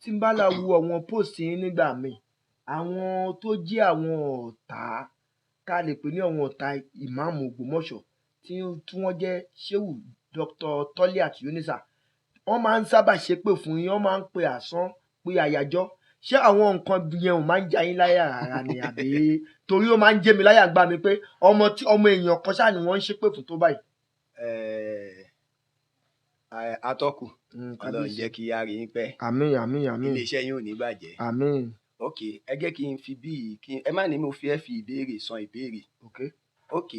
Tí n bá lọ wo àwọn post yín nígbà míì, àwọn tó jẹ́ àwọn ọ̀tá, tá a lè pè ní àwọn ọ̀tá ìmáàmù Ògbómọ̀ṣọ́ tí wọ́n jẹ́ Shehu Dr. Toliat Yunusa, wọ́n máa ń sábà ṣépè fún yín, wọ́n máa ń pe àsán, pe àyájọ́. Ṣé àwọn nǹkan yẹn ò máa ń já yín láyà rárá ni, àbí torí ó máa ń jẹ́ mi láyà gbá mi pé ọmọ tí ọmọ èèyàn kan ṣáà ni wọ́n ń ṣépè fún tó báyìí? Atọ́kùn, Ọlọ́run jẹ́ kí á rí yín pẹ́. Àmín, àmín, àmín. Iléeṣẹ́ yín ò ní bàjẹ́. Àmín. Ok, ẹ jẹ́ kí n fi bí kí ẹ má ní mo fi ẹ́ fi ìbéèrè san ìbéèrè. Ok,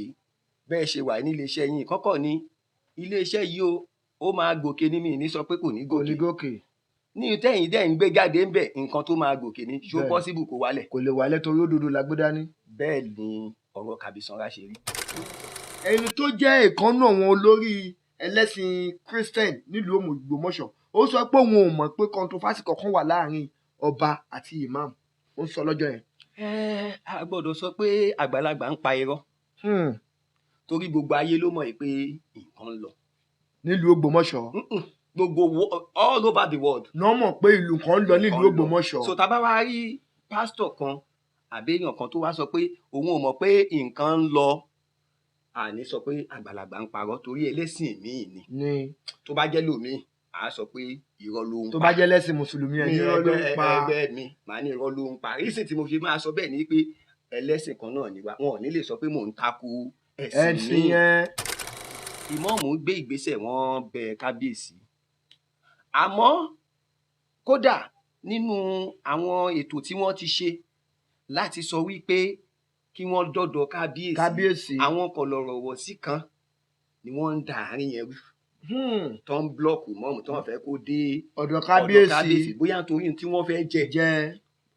bẹ́ẹ̀ ṣe wà ní iléeṣẹ́ yín kọ́kọ́ ní iléeṣẹ́ yìí o, ó máa gòkè ní, mi ní sọ pé kò ní Kò ní gòkè. gòkè. Ní tẹ́yìn dẹ́ ń gbé jáde ń bẹ̀, nǹkan tó máa gòkè ní, ṣó possible kó wálẹ̀? Kò lè wálẹ̀ torí òdodo la gbé dání. Bẹ́ẹ̀ ni ọ̀rọ̀ Kàbísanra ṣe rí. Ẹni tó jẹ́ ìkànnù àwọn olórí ẹlẹ́sìn Christian nílùú Ògbómọ̀ṣọ́, ó sọ pé òun ò mọ̀ pé controversy kankan wà láàrin ọba àti imam. Ó ń sọ lọ́jọ́ yẹn. A gbọ́dọ̀ sọ pé àgbàlagbà ń pa irọ́, torí gbogbo ayé ló mọ̀ pé nǹkan ń lọ nílùú Ògbómọ̀ṣọ́. Gbogbo all over the world. Náà mọ̀ pé ìlú kan ń lọ nílùú Ògbómọ̀ṣọ́. So tá a bá wá rí pásítọ̀ kan àbí èèyàn kan tó wá sọ pé òun ò mọ̀ pé nǹkan ń lọ, àní sọ pé àgbàlagbà ń parọ́, torí ẹlẹ́sìn míì ni. Ní Tó bá jẹ́ lòmíì, à á sọ pé irọ́ ló ń pa. Tó bá jẹ́ lẹ́sìn mùsùlùmí ẹ̀, irọ́ ló ń pa. Ẹgbẹ́ mi màá ní irọ́ ló ń pa. Reason tí mo fi máa sọ bẹ́ẹ̀ ni pé ẹlẹ́sìn kan náà ni wa, wọn ò ní lè sọ pé mò ń takò ẹ̀sìn ẹ̀sìn míì. yẹn. Ìmọ̀ọ́mù gbé ìgbésẹ̀, wọ́n bẹ kábíyèsí. Àmọ́ kódà nínú àwọn ètò tí wọ́n ti ṣe láti sọ wípé kí wọ́n dọ́dọ̀ kábíyèsí, kábíyèsí, àwọn kọ̀lọ̀rọ̀wọ̀sí kan ni wọ́n ń da àárín yẹn rú, tó ń block mọ́ọ̀mù, tó ń fẹ́ kó dé ọ̀dọ̀ ọ̀dọ̀ kábíyèsí. Bóyá nítorí tí wọ́n fẹ́ jẹ, jẹ,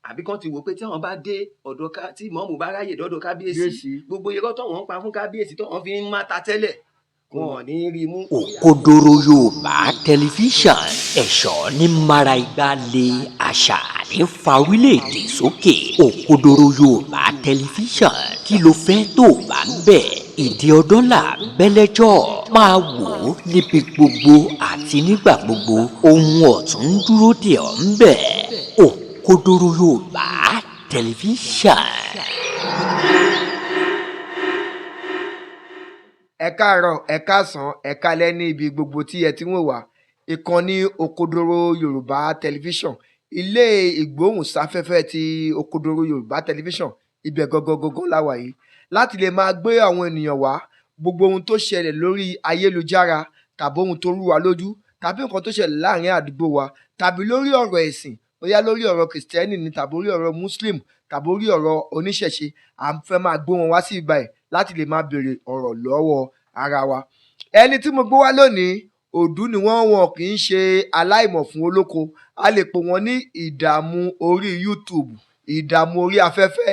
àbí kán ti wò pé tí wọ́n bá dé ọ̀dọ̀ ká, tí mọ́ọ̀mù bá ráyè dọ́dọ̀ kábíyèsí, kábíyèsí, gbogbo irọ́ tó wọ́n ń pa fún kábíyèsí tó wọ́n fi ń máta tẹ́lẹ̀, wọn ò ní rí mú. Òkodoro Yorùbá Tẹlifíṣàn, ẹ̀ṣọ́ ní mara igba lé, àṣà ní fa orílẹ̀-èdè sókè. Òkodoro Yorùbá Tẹlifíṣàn, kí ló fẹ́ tó bá ń bẹ̀? Ìdí ọdọ́là bẹ́lẹ́jọ́ máa wò ó níbi gbogbo àti nígbà gbogbo. Ohun ọ̀tún ń dúró dè ọ́ ń bẹ̀. Òkodoro Yorùbá Tẹlifíṣàn. Ẹ káàárọ̀, ẹ káàsán, ẹ káalẹ́ ní ibi gbogbo tí ẹ ti ń wò wá. Ìkànnì Òkodoro Yorùbá Tẹlifíṣàn, ilé ìgbóhùnsáfẹ́fẹ́ ti Òkodoro Yorùbá Tẹlifíṣàn, ibẹ̀ gangan gangan la wà yìí láti lè máa gbé àwọn ènìyàn wá, gbogbo ohun tó ṣẹlẹ̀ lórí ayélujára tàbí ohun tó rú wa lójú tàbí nǹkan tó ṣẹlẹ̀ láàrin àdúgbò wa tàbí lórí ọ̀rọ̀ ẹ̀sìn, bóyá lórí ọ̀rọ̀ kìrìsìtẹ́nì ni tàbí orí ọ̀rọ̀ muslim tàbí orí ọ̀rọ̀ oníṣẹ̀ṣe, à ń fẹ́ máa gbé wọn wá sí ibà yìí láti lè máa béèrè ọ̀rọ̀ lọ́wọ́ ara wa. Ẹni tí mo gbé wá lónìí, òdú ni wọ́n, wọn kì í ṣe aláìmọ̀ fún olóko. A lè pè wọ́n ní ìdààmú orí YouTube, ìdààmú orí afẹ́fẹ́.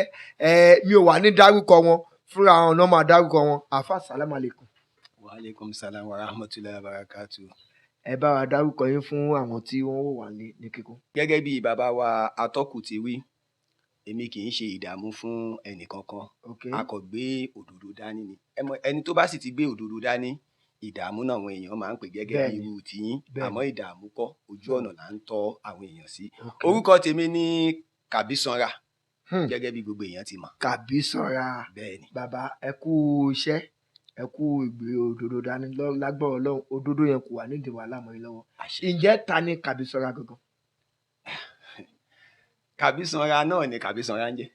Ẹ mi ò wà ní dárúkọ wọn fúnra wọn náà, máa dárúkọ wọn. Àfa, sàlámù àlèkùn. Wa aleykum salam wa rahmatulahi wa barakatu. Ẹ bá wa dárúkọ yín fún àwọn tí wọ́n wò wá ní kíkún. Gẹ́gẹ́ bí bàbá wa atọ́kùn ti wí, èmi kì í ṣe ìdààmú fún ẹnìkankan. A kò gbé òdodo dání ni. Ẹ mọ̀, ẹni tó bá sì ti gbé òdodo dání, ìdààmú náà àwọn èèyàn máa ń pè, gẹ́gẹ́ bí irú tiyín. Àmọ́ ìdààmú kọ́, ojú ọ̀nà là ń tọ́ àwọn èèyàn sí. Orúkọ tèmi ní Kàbísanra, gẹ́gẹ́ bí gbogbo èèyàn ti mọ̀. Kàbísanra. Bẹ́ẹ̀ ni. Bàbá, ẹ kú iṣẹ́, ẹ kú ìgbé òdodo dání. Lágbára Ọlọ́run, òdodo yẹn kò wà nídìí wàhálà mọ́ yín lọ́wọ́. Àṣẹ. Ǹjẹ́ ta ni Kàbísanra gangan? Kàbísanra náà ni Kàbísanra ń jẹ́.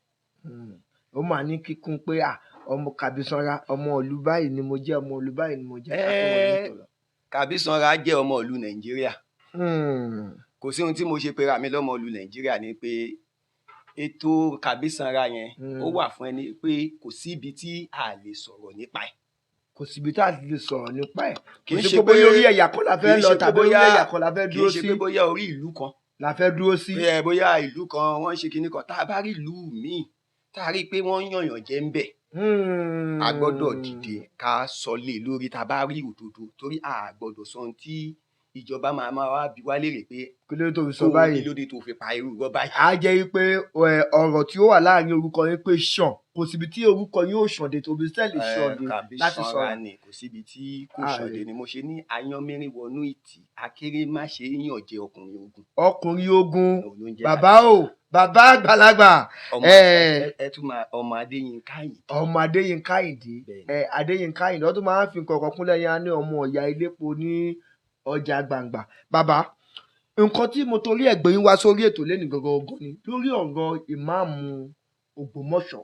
Ó máa ní kíkún pé à ọmọ Kàbísanra, ọmọ ìlú báyìí ni mo jẹ́, ọmọ ìlú báyìí ni mo jẹ́, ká tó wọlé tó lọ. Kàbísanra jẹ́ ọmọ ìlú Nàìjíríà. Kò sí ohun tí mo ṣe pera mi lọ́mọ ìlú Nàìjíríà ni pé ètò Kàbísanra yẹn, ó wà fún ẹni pé kò sí ibi tí a lè sọ̀rọ̀ nípa ẹ̀. Kò síbi tá a ti lè sọ̀rọ̀ nípa ẹ̀. Kì Kò í sí ṣe pé bóyá pé orí ẹ̀yà kan la kì fẹ́ í lọ ṣe pé tàbí orí bóyá ẹ̀yà kan la fẹ́ kì í dúró ṣe sí pé bóyá orí ìlú kan la fẹ́ dúró sí. Bóyá ìlú kan wọ́n ń ṣe kinní kan, tá a bá rí ìlú míì tá a rí i pé wọ́n ń yànyàn jẹ ń bẹ̀, a gbọ́dọ̀ dìde ká sọ lé lórí tá a bá rí òdodo, torí a gbọ́dọ̀ sọ ohun tí ìjọba máa máa wá bi wá léèrè pé Kí ló tó fi sọ kó báyìí? Kí ló dé tó fi pa irú irọ́ báyìí. Á jẹ́ wípé ọ̀rọ̀ tí ó wà láàrin orúkọ yín pé ṣàn Kò síbi tí orúkọ yóò ṣàǹdè tó bí sẹ́ẹ̀lì ṣàǹdè Kàbí láti sanra sọ̀rọ̀. ni, kò síbi tí kò Ah, ṣàǹdè ni mo ṣe ní ayanmírin wọnú ìtì, akéré má ṣe é yàn jẹ ọkùnrin ogun. Ọkùnrin ogun. Òun ló ń jẹ́ Bàbá o, bàbá àgbàlagbà. Ọmọ ẹ tún máa ọmọ Adéyínká Àyìndé. Ọmọ Adéyínká Àyìndé. Bẹ́ẹ̀ni. Adéyínká Àyìndé, wọ́n tún máa ń fi nǹkan kan kúnlẹ̀ yẹn, á ní ọmọ ìyá ilépo ní ọjà gbangba. Bàbá, nǹkan tí mo torí ẹ̀ gbé yín wá sórí ètò lẹ́nu gangan gan ni lórí ọ̀rọ̀ ìmáàmù Ògbómọ̀ṣọ́.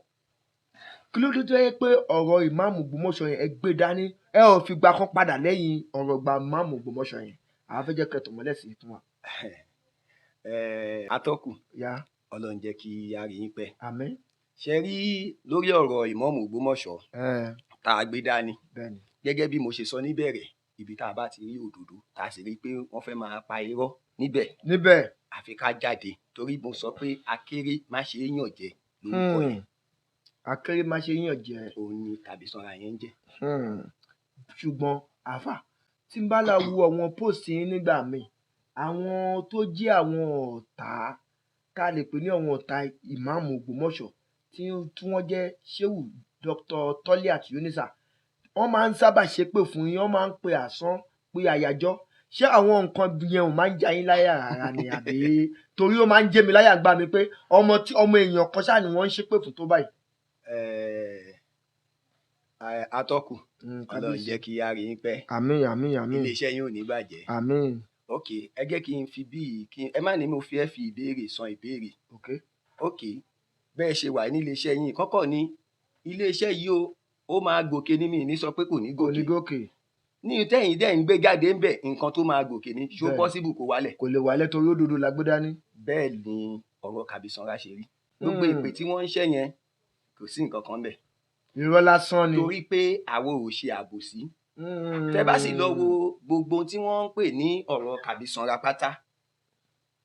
Kí ló dé tó yẹ pé ọ̀rọ̀ ìmáàmù Ògbómọ̀ṣọ́ yẹn ẹ gbé dání, ẹ ò fi gbà kan padà lẹ́yìn ọ̀rọ̀ gba ìmáàmù Ògbómọ̀ṣọ́ yẹn? Àwọn fẹ́ jẹ́ kẹ́ tàn mọ́lẹ̀ sí i fún wa. Atọ́kùn, Ya. Ọlọ́run jẹ́ kí a rí yín pẹ́. Àmín. Ṣe rí lórí ọ̀rọ̀ ìmáàmù Ògbómọ̀ṣọ́ tá a gbé dání, gẹ́gẹ́ bí mo ṣe sọ níbẹ̀rẹ̀, ibi tá a bá ti rí òdodo, tá a sì rí pé wọ́n fẹ́ máa pa irọ́ níbẹ̀, Níbẹ̀, àfi ká jáde, torí mo sọ pé akéré má ṣe é yàn jẹ lórúkọ yẹn. Akéré má ṣe yàn jẹ. Òun ni Kàbí Sanra yẹn ń jẹ́. Ṣùgbọ́n àáfà, tí n bá la wo àwọn post yín nígbà míì, àwọn tó jẹ́ àwọn ọ̀tá, tá a lè pè ní àwọn ọ̀tá ìmáàmù Ògbómọ̀ṣọ́, tí wọ́n jẹ́ Shehu Dr. Toliat Yunisa, wọ́n máa ń sábà ṣépè fún yín, wọ́n máa ń pe àsán, pe àyájọ́. Ṣé àwọn nǹkan yẹn ò máa ń já yín láyà rárá ni, àbí torí ó máa ń jẹ́ mi láyà gbá mi pé ọmọ tí ọmọ èèyàn kan ṣáà ni wọ́n ń ṣépè fún tó báyìí? Atọ́kùn, Ọlọ́run jẹ́ kí a rí yín pẹ́. Àmín, àmín, àmín. Iléeṣẹ́ yín ò ní bàjẹ́. Àmín. Ok, ẹ jẹ́ kí n fi bíi kí ẹ má ní mo fi ẹ́ fi ìbéèrè san ìbéèrè. Ok, bẹ́ẹ̀ ṣe wà ní iléeṣẹ́ yín kọ́kọ́ ní iléeṣẹ́ yìí o, ó máa gòkè ní, mi ní sọ pé kò ní Kò ní gòkè. Gòkè. Ní tẹ́yìn dẹ́ ń gbé jáde ń bẹ̀, nǹkan tó máa gòkè ní ṣó possible kó wálẹ̀? Kò lè wálẹ̀ torí òdodo la gbé dání. Bẹ́ẹ̀ ni ọ̀rọ̀ Kàbí Sanra ṣe rí. Gbogbo ìpè tí wọ́n ń ṣẹ́ yẹn, kò sí nǹkan kan bẹ̀. Irọ́ lásán ni. Torí pé àwọn ò ṣe àbòsí. Tẹ́ bá sì lọ wo gbogbo ohun tí wọ́n ń pè ní ọ̀rọ̀ Kàbí Sanra pátá,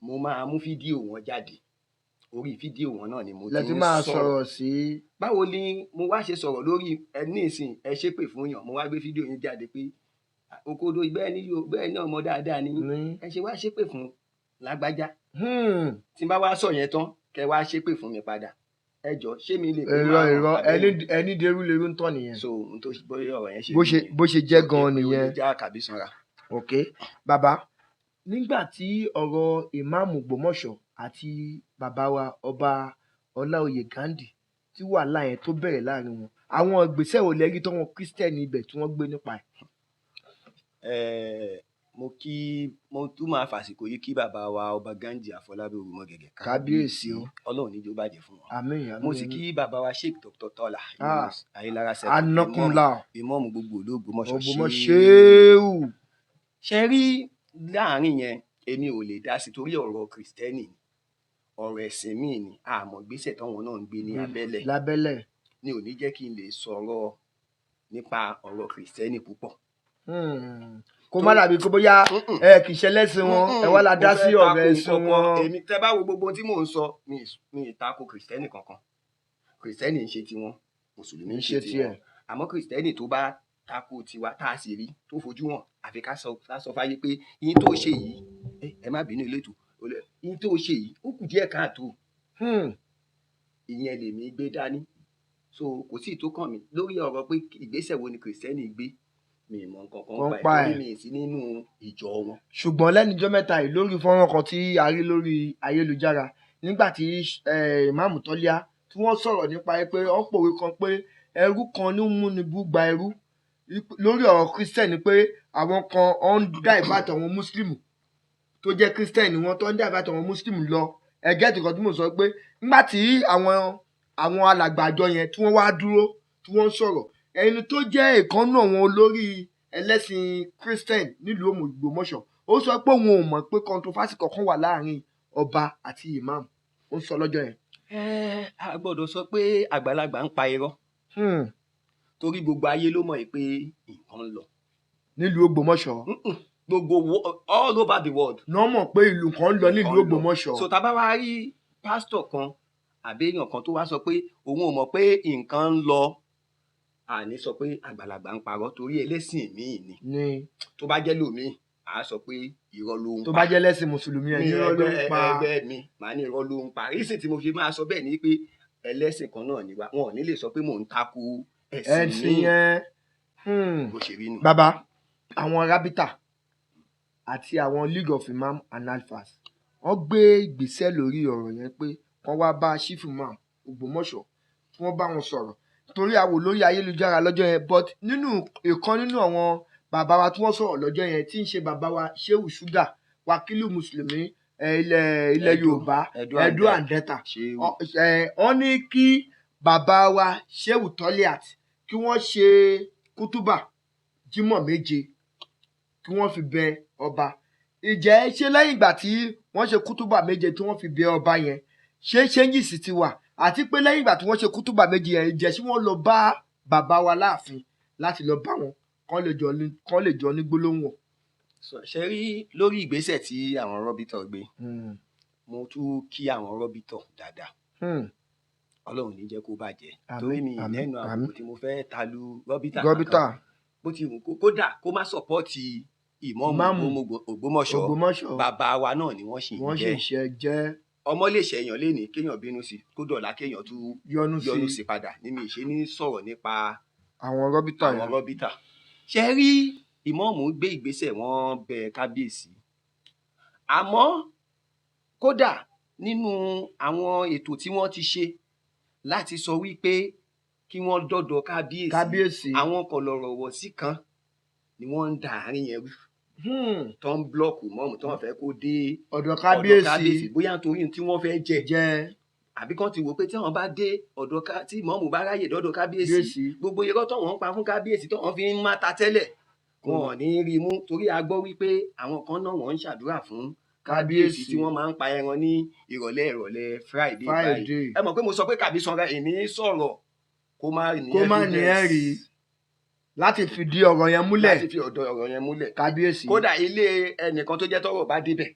mo máa mú fídíò wọn jáde. Orí fídíò wọn náà ni mo Lẹ ti ti ń máa sọ̀rọ̀. Sọ̀rọ̀ sí. Báwo ni mo wá ṣe sọ̀rọ̀ lórí ẹ ní ìsìn, ẹ ṣépè fún yàn, mo wá gbé fídíò yín jáde pé òkodo bẹ́ẹ̀ ni yóò bẹ́ẹ̀ náà mọ dáadáa ni Ní. ẹ ṣe wá ṣépè fún lágbájá. Tí n bá wá sọ yẹn tán, kẹ wá ṣépè fún mi padà, ẹ jọ, ṣé mi lè pé Irọ́, márùn-ún irọ́. àbí Ẹni ẹni derú lerú ń tọ̀ nìyẹn. So ohun tó bóyá ọ̀rọ̀ yẹn ṣe Bó rí ṣe nìyẹn. bó ṣe jẹ́ So, gan-an èpè ò lè nìyẹn. já Kàbí Sanra. Ok, bàbá, nígbà tí ọ̀rọ̀ ìmáàmù Ògbómọ̀ṣọ́ àti bàbá wa Ọba Ọláoyè Ghandi, tí wàhálà yẹn tó bẹ̀rẹ̀ láàrin wọn, àwọn ìgbésẹ̀ wo lẹ rí tọ́wọn Christian ibẹ̀ tí wọ́n gbé nípa ẹ̀? Mo kí, mo tún máa fàsìkò yìí kí bàbá wa Ọba Ghandi Àfọlábí Òrùmọgẹ̀gẹ̀. Kábíyèsí o. Ọlọ́run ní jó bàjẹ́ fún wọn. Àmín, àmín. Mo sì kí bàbá wa Sheikh Dr. Tọ́lá Ah. Ayélára sẹ́kọ̀ọ́, Anakunla. ìmọ̀ọ́mù gbogbo ìlú Ògbómọ̀ṣọ́. Ògbómọ̀ṣẹ́ù. Ṣe rí láàrin yẹn, èmi ò lè dá sí torí ọ̀rọ̀ Christian ni, ọ̀rọ̀ ẹ̀sìn míì ni, àmọ́ ìgbésẹ̀ táwọn náà ń gbé ní abẹ́lẹ̀ Lábẹ́lẹ̀. ni ò ní jẹ́ kí n lè sọ̀rọ̀ nípa ọ̀rọ̀ Christian púpọ̀. Kó má dàbí kó bóyá Mm-mm. ẹ kì í ṣe lẹ́sìn wọn, ẹ wá la dá Mo sí fẹ́ ọ̀rọ̀ tako ẹ̀sìn nǹkan kan. wọn. Èmi, tẹ́ bá wo gbogbo ohun tí mò ń sọ, mi ì tako Christian kankan. Christian ń ṣe tiwọn, mùsùlùmí ń ṣe Ṣe tiwọn. tiẹ̀. Àmọ́ Christian tó bá tako tiwa, tá a sì rí tó fojú hàn, àfi ká sọ fáyé pé yín tó ṣe yìí, ẹ má bínú elétò, yín tó ṣe yìí, ó kù díẹ̀ káàtó. Ìyẹn lèmi gbé dání. So kò sí ìtó kàn mí lórí ọ̀rọ̀ pé ìgbésẹ̀ wo ni Christian gbé, mi ì mọ nǹkan kan Wọ́n pa pa ẹ̀ torí ẹ̀. mi ì sí nínú ìjọ wọn. Ṣùgbọ́n lẹ́nujọ́ mẹ́ta yìí, lórí fọ́nrán kan tí a rí lórí ayélujára, nígbà tí ìmáàmù Tọ́líà tí wọ́n sọ̀rọ̀ nípa ẹ pé wọ́n pòwe kan pé ẹrú kan ní múni bú gba ẹrú lórí ọ̀rọ̀ Christian, ni pé àwọn kan ọ̀ ń divert àwọn Muslim tó jẹ́ Christian ni wọ́n tó ń divert àwọn Muslim lọ. Ẹgẹ́ tí kan tí mo sọ pé nígbà tí àwọn alàgbà àjọ yẹn tí wọ́n wá dúró, tí wọ́n ń sọ̀rọ̀, ẹni tó jẹ́ ìkànnù àwọn olórí ẹlẹ́sìn Christian nílùú Ògbómọ̀ṣọ́, ó sọ pé òun ò mọ̀ pé controversy kankan wà láàrin ọba àti imam. Ó ń sọ lọ́jọ́ yẹn. Ẹ a gbọ́dọ̀ sọ pé àgbàlagbà ń pa irọ́, torí gbogbo ayé ló mọ̀ pé nǹkan ń lọ. Nílùú Ògbómọ̀ṣọ́. Gbogbo all over the world. Ní wọ́n mọ̀ pé ìlú kan ń lọ nílùú Nǹkan ń lọ. Ògbómọ̀ṣọ́. So tá a bá wá rí pásítọ̀ kan àbí èèyàn kan tó wá sọ pé òun ò mọ̀ pé nǹkan ń lọ, àní sọ pé àgbàlagbà ń parọ́, torí ẹlẹ́sìn míì ni. Ní Tó bá jẹ́ lòmíì, à á sọ pé irọ́ ló ń tó pa. bá jẹ́ lẹ́sìn mùsùlùmí, ẹ̀ ní irọ́ ló ń ẹgbẹ́ pa. Ẹgbẹ́ mi màá ní irọ́ ló ń pa. Reason tí mo fi máa sọ bẹ́ẹ̀ ni pé Ẹlẹ́sìn kan náà ni wá, wọn ò ní lè sọ pé mò ń takò ẹ̀sìn ẹ̀sìn míì. yẹn. Bó ṣe rí nù. Bàbá, àwọn Rábítà àti àwọn League of Imam and Alfas, wọ́n gbé ìgbésẹ̀ lórí ọ̀rọ̀ yẹn pé wọ́n wá bá Chief Imam Ògbómọ̀ṣọ́, tí wọ́n bá wọn sọ̀rọ̀, torí a wò lórí ayélujára lọ́jọ́ yẹn. But nínú ìkan nínú àwọn bàbá wa tí wọ́n sọ̀rọ̀ lọ́jọ́ yẹn, tí ń ṣe bàbá wa Shehu Sugar, wákìlù mùsùlùmí ilẹ̀ Edo, Yorùbá, Edo Edo and and Delta, Shehu. Wọ́n ní kí bàbá wa Shehu Toliat kí wọ́n ṣe kútúbà jímọ̀ 7 kí wọ́n fi bẹ ọba. Ìjẹ́ ṣé lẹ́yìn ìgbà tí wọ́n ṣe kútúbà 7 tí wọ́n fi bẹ ọba yẹn, ṣé changes ti wà? Àti pé lẹ́yìn ìgbà tí wọ́n ṣe kútúbà 7 yẹn, ìjẹ́ ṣé wọ́n lọ bá bàbá wa láàfin láti lọ bá wọn kán lè jọ ní gbólóhùn ọ̀? So, ṣe rí lórí ìgbésẹ̀ tí àwọn rọ́bìtọ̀ gbé, mo tún kí àwọn rọ́bìtọ̀ dáadáa. Ọlọ́run ní jẹ́ kó bàjẹ́. Àmín, Torí mi àmín, lẹ́nu àmín. àbùkù tí mo fẹ́ ta lu rọ́bìtà Rọ́bítà kankan, bó ti wù kó kódà kó má support ìmọ̀ọ́mù Ìmáàmù Ògbómọ̀ṣọ́, Ògbómọ̀ṣọ́, bàbá wa náà ni wọ́n sì ń wọ́n sì jẹ́. ń ṣe jẹ́. Ọmọ lè ṣẹ̀yàn lénìí kéèyàn bínú sí, kó dọ̀la kéèyàn tún yọnu yọnu sí sí padà. Ní mi ṣe ní sọ̀rọ̀ nípa àwọn rọ́bítà àwọn yẹn. rọ́bìtà. Ṣe rí, ìmọ̀ọ́mù gbé ìgbésẹ̀, wọ́n bẹ kábíyèsí, àmọ́ kódà nínú àwọn ètò tí wọ́n ti ṣe láti sọ wípé kí wọ́n dọ́dọ̀ kábíyèsí, Kábíyèsí, àwọn kọ̀lọ̀rọ̀wọ̀sí kan ni wọ́n ń da àárín yẹn rú, tó ń block mọ́ọ̀mù, tó ń fẹ́ kó dé ọ̀dọ̀ ọ̀dọ̀ kábíyèsí. Bóyá nítorí ohun tí wọ́n fẹ́ jẹ, jẹ, àbí kán ti wò pé tí wọ́n bá dé ọ̀dọ̀ ká tí mọ́ọ̀mù bá ráyè dọ́dọ̀ kábíyèsí, kábíyèsí, gbogbo irọ́ tó wọ́n ń pa fún kábíyèsí tó wọ́n fi ń máta tẹ́lẹ̀, wọn ò ní rí i mú, torí a gbọ́ wípé àwọn kan náà wọ́n ń ṣàdúrà fún kábíyèsí tí wọ́n máa ń pa ẹran ní ìrọ̀lẹ́ ìrọ̀lẹ́ Friday báyìí. Friday. Ẹ mọ̀ pé mo sọ pé kàbí sanra, èmi sọ̀rọ̀ kó má ní Kó má ní evidence ẹ̀rí láti fìdí ọ̀rọ̀ yẹn múlẹ̀. Láti fi ọ̀dọ̀ ọ̀rọ̀ yẹn múlẹ̀. Kábíyèsí. Kódà ilé ẹnìkan tó jẹ́ tọ́rọ̀ bá débẹ̀,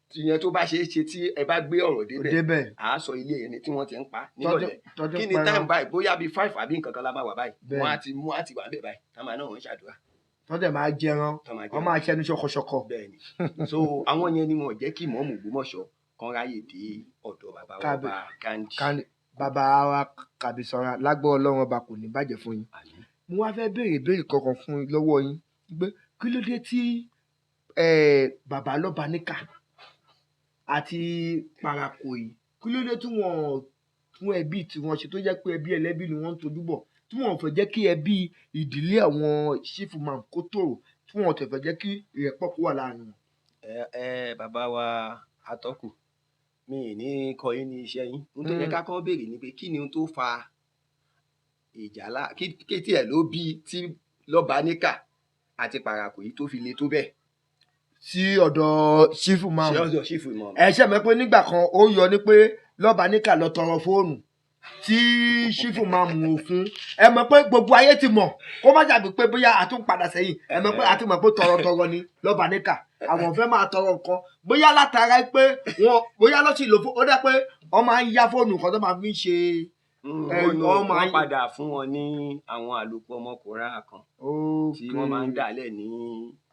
tìyẹn tó bá ṣeé ṣe tí ẹ bá gbé ọ̀rọ̀ débẹ̀, débẹ̀, à á sọ ilé ẹni tí wọ́n ti ń pa nírọ̀lẹ́. Tọ́jú Kí ni pẹran. time báyìí, bóyá bíi 5 àbí nǹkan kan la máa wà báyìí. Bẹ́ẹ̀. Wọ́n á ti mú á ti wà bẹ́ẹ̀ báyìí, táwọn náà ń ṣàdúrà. Tọ́jú máa jẹran. Tó máa Wọ́n jẹran. máa ṣẹnu ṣọkọṣọkọ. Bẹ́ẹ̀ ni. So àwọn yẹn ni wọn ò jẹ́ kí ìmọ̀ọ́mù Ògbómọ̀ṣọ́ kan ráyè dé ọ̀dọ̀ bàbá wa ọba Ghandi. Bàbá wa Kàbísọ́ra, lágbó Ọlọ́run ọba, kò ní bàjẹ́ fún yín. Àmín. Mo wá fẹ́ béèrè ìbéèrè kankan fún yín lọ́wọ́ yín pé kí ló dé tí bàbá lọ́ba níkà àti Parako yìí, kí ló dé tí wọ́n tún ẹbí tí wọ́n ṣe, tó jẹ́ pé ẹbí ẹlẹ́bí ni wọ́n ń tojú bọ̀, tí wọ́n fẹ́ jẹ́ kí ẹbí ìdílé àwọn Chief Imam kó tòrò, tí wọ́n tẹ̀ fẹ́ jẹ́ kí ìrẹ́pọ̀ kó wà láàrin wọn? Ẹ ẹ bàbá wa atọ́kù, mi ì ní kọ́ yín ní iṣẹ́ yín. Ohun tó yẹ ká kọ́ béèrè ni pé kí ni ohun tó fa ìjà lá kí tiẹ̀ ló bí tí lọ́ba níkà àti Parako yìí tó fi le tó bẹ́ẹ̀? Sí ọ̀dọ̀ Chief Imam. Ṣé ọ̀dọ̀ Chief Imam. Ẹ ṣe mọ̀ pé nígbà kan ó yọ ní pé lọ́ba níkà lọ tọrọ fóònù tí Chief Imam ò fún. Ẹ mọ̀ pé gbogbo ayé ti mọ̀, kó má jàbí pé bóyá a tún padà sẹ́yìn. Ẹ mọ̀ pé a ti mọ̀ pé tọrọtọrọ ni lọ́ba níkà, àwọn fẹ́ máa tọrọ nǹkan, bóyá látara pé wọn bóyá lọ́sì lò fún ó dẹ́ pé wọ́n máa ń yá fóònù kan tó máa fi ń ṣe. Wọ́n Wọ́n máa ń padà fún wọn ní àwọn àlòkù ọmọkùnrin kan tí wọ́n máa ń dà lẹ̀ ní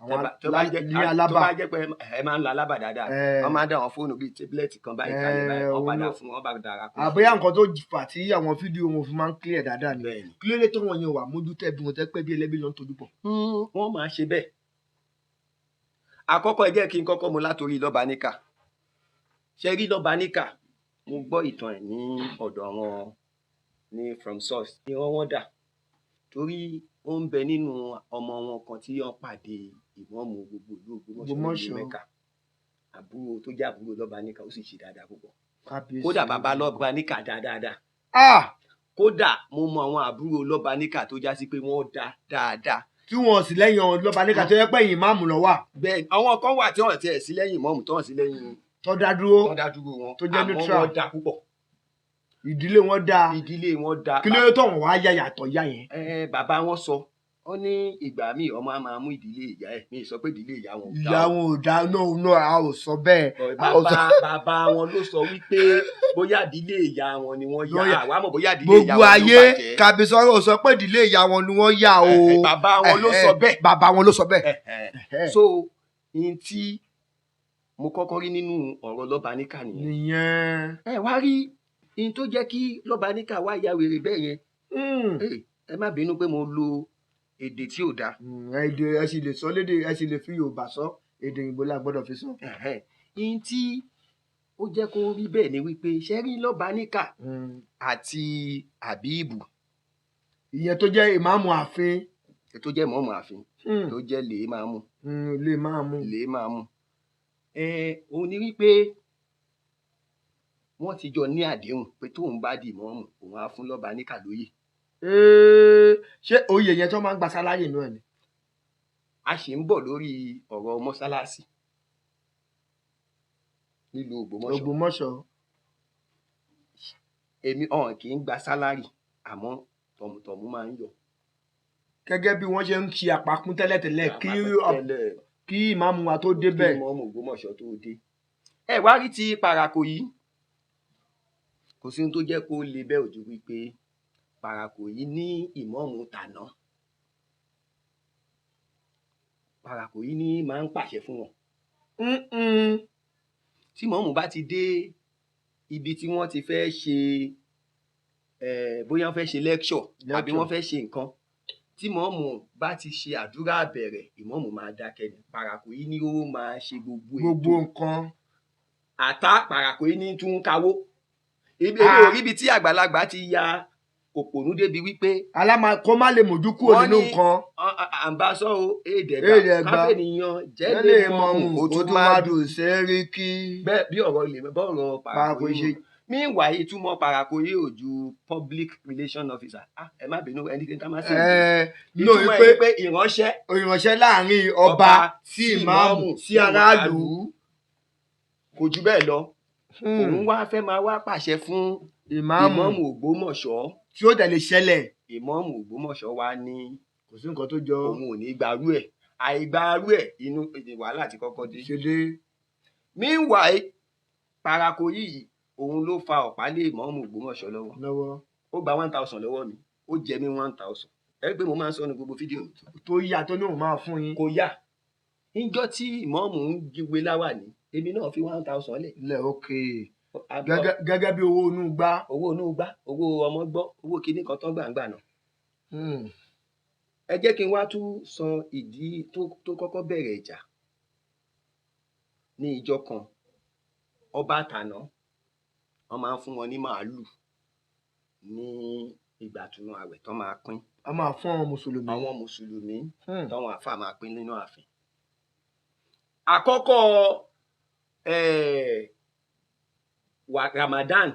Àwọn tó bá jẹ́ ní tó Alábà. bá jẹ́ pé ẹ máa ń lọ Alábà dáadáa, wọ́n máa ń dá àwọn fóònù bíi tablet kan báyìí kalẹ̀ báyìí, wọ́n òun padà fún wọn bá darapọ̀. Àbóyá nǹkan tó fà tí àwọn fídíò wọn fi máa ń clear dáadáa ni. Bẹ́ẹ̀ ni. Kí ló dé tó wọn yẹn wà mójútó ẹbí wọn, tẹ́ pé bí ẹlẹ́bí ló ń tojú bọ̀? Wọ́n máa ṣe bẹ́ẹ̀. Àkọ́kọ́, ẹ jẹ́ kí n kọ́kọ́ mu látòrí lọ́ba níkà. Ṣe rí lọ́ba níkà, mo gbọ́ ìtàn ẹ̀ ní ọ̀dọ̀ àwọn ní from source ni wọ́n dà, torí ó ń bẹ nínú ọmọ wọn kan tí wọ́n pàdé ìmọ̀ọ́mù gbogbo ìlú Ògbómọ̀ṣọ́ ní ìlú Ògbómọ̀ṣọ́. Mẹ́kà, àbúrò tó jẹ́ àbúrò lọ́ba níkà, ó sì ṣe dáadáa púpọ̀. Kábíyèsí. Kódà bàbá lọ́ba níkà dáadáa. Ah! Kódà mo mọ àwọn àbúrò lọ́ba níkà tó já sí pé wọ́n dá dáadáa. Tí wọn sì lẹ́yìn ọ̀hún lọ́ba níkà, tó yẹ pé ẹ̀yìn máàmù lọ wà. Bẹ́ẹ̀, àwọn kan wà tí wọ́n tiẹ̀ sí lẹ́yìn mọ́mù, tó wọ́n sí lẹ́yìn tó dá dúró, tó dá dúró wọn, tó jẹ́ àmọ́ neutral. wọ́n dá púpọ̀. Ìdílé wọn dáa. Ìdílé wọn dá. Kí ló dé tó wọn wá yá yàtọ̀ yá yẹn? Ẹ bàbá wọn sọ ọ ní ìgbà míì ọmọ á máa mú ìdílé ìyá ẹ. Mi ì sọ pé ìdílé ìyá wọn ò dá Ìyá o. wọn ò dá. No, no, a ò sọ bẹ́ẹ̀. A ò sọ. Bàbá wọn ló sọ wípé bóyá ìdílé ìyá wọn ni wọ́n Ló yá. yá. Àwa mọ̀ bóyá ìdílé ìyá Gbogbo wọn ló ayé, bàjẹ́. Kàbísọ́rọ̀ ò sọ pé ìdílé ìyá wọn ni wọ́n yá o. Bàbá wọn ló sọ bẹ́ẹ̀. Bàbá wọn ló sọ bẹ́ẹ̀. So n tí mo kọ́kọ́ rí nínú ọ̀rọ̀ lọ́ba níkà nìyẹn. Nìyẹn. Ẹ wá rí Ihun tó jẹ́ kí Lọ́baníkà wá ya wèrè bẹ́ẹ̀ yẹn, ẹ má bínú pé mo lo èdè tí ò dáa. Èdè ẹ sì lè sọ lédè, ẹ sì lè fi Yorùbá sọ, èdè òyìnbó la gbọ́dọ̀ fi sọ. Ẹ̀hẹ́n. Ihun tí ó jẹ́ kó rí bẹ́ẹ̀ ni wípé ṣe rí Lọ́baníkà àti Àbíbù, Ìyẹn tó jẹ́ ìmáàmù ààfin. Tó jẹ́ mọ́ọ̀mù ààfin, tó jẹ́ lèé máa mú. Lè máa mú. Lèé máa mú. Òun ni wípé wọ́n ti jọ ní àdéhùn pé tóun bá di ìmáàmù, òun á fún Lọ́baníkà lóyè. Ṣé oyè yẹn tó máa ń gba salary inú ẹ̀ ni? A sì ń bọ̀ lórí ọ̀rọ̀ mọ́sálásí nílùú Ògbómọ̀ṣọ́. Ògbómọ̀ṣọ́. Èmi ọ̀hún kì í gba salary, àmọ́ tọ̀mùtọ̀mù máa ń yọ. Gẹ́gẹ́ bí wọ́n ṣe ń ṣe àpapín tẹ́lẹ̀tẹ́lẹ̀ kí Tẹ́lẹ̀. kí ìmáàmù wa tó débẹ̀. Kí ìmáàmù Ògbómọ̀ṣọ́ tó dé. Ẹ wá rí ti Pàràkò yìí, kò sí ohun tó jẹ́ kó le bẹ́ẹ̀ ojú wípé Pàràkò yìí ní ìmáàmù tàná. Pàràkò yìí ní máa ń pàṣẹ fún wọn. Tí ìmáàmù bá ti dé ibi tí wọ́n ti fẹ́ ṣe, bóyá wọ́n fẹ́ ṣe lecture àbí wọ́n fẹ́ ṣe nǹkan, tí ìmáàmù bá ti ṣe àdúrà bẹ̀rẹ̀, ìmáàmù máa dákẹ́ ni. Pàràkò yìí ni ó máa ṣe gbogbo ètò. Gbogbo nǹkan. Àtá Pàràkò yìí ní tún kawó. Ibi èmi ò ríbi tí àgbàlagbà ti ya òpònú débi wípé aláma kó má lè mójú kúrò Wọ́n nínú ní nǹkan. Àǹbáṣọ́ o, Èdè èdègbà ẹ̀gbá. káfíńyàn Jẹ́lé jẹ́lé mọ̀mù mọ̀mù ó tún má dùn sẹ́ríkì. Bẹ́ẹ̀ bí ọ̀rọ̀ ilé bọ́ọ̀rọ̀ Pàràkò Pàràkò yìí yìí. Meanwhile, ìtumọ̀ Pàràkò yìí ò ju public relation officer. Ah, ẹ má bínú, ẹni ká má sì. Ẹ no Ìtumọ̀ ẹ̀ pé ni pé ìránṣẹ́ ìránṣẹ́ láàrin ọba sí ìmáàmù sí aráàlú. Kò jù bẹ́ẹ̀ lọ. Òun wá fẹ́ máa wá pàṣẹ fún ìmáàmù ìmáàmù Ògbómọ̀ṣọ́. Tí ó tẹ̀lé ṣẹlẹ̀. Ìmáàmù Ògbómọ̀ṣọ́ wá ní Kò sí nǹkan tó jọ. òun ò ní gbarú ẹ̀. Àìgbarú ẹ̀, inú wàhálà ti kọ́kọ́ dé. Ṣe dé. Meanwhile, Pàràkò yìí, òun ló fa ọ̀pá lé ìmáàmù Ògbómọ̀ṣọ́ lọ́wọ́. Lọ́wọ́. Ó gba 1,000 lọ́wọ́ mi, ó jẹ mí 1,000. Ẹ rí i pé mo máa ń sọ ní gbogbo fídíò mi. Tó yá tó ní òun máa fún yín. Kò yá. Níjọ́ tí ìmáàmù ń jíwe láwàní, èmi náà fi 1,000 lẹ̀. Lẹ̀ ok. Gẹ́gẹ́ bí owó inú gbá. Owó inú gbá, owó ọmọ gbọ́, owó kinní kan tán gbàǹgbà náà. Ẹ jẹ́ kí n wá tún sọ ìdí tó kọ́kọ́ bẹ̀rẹ̀ ìjà. Ní ìjọ kan, ọba àtàná, wọ́n máa ń fún wọn ní màálù ní ìgbà túnú àwẹ̀ tán máa pín. A máa fún àwọn mùsùlùmí. Àwọn mùsùlùmí, táwọn àáfàá máa pín nínú ààfin. Àkọ́kọ́ wa Ramadan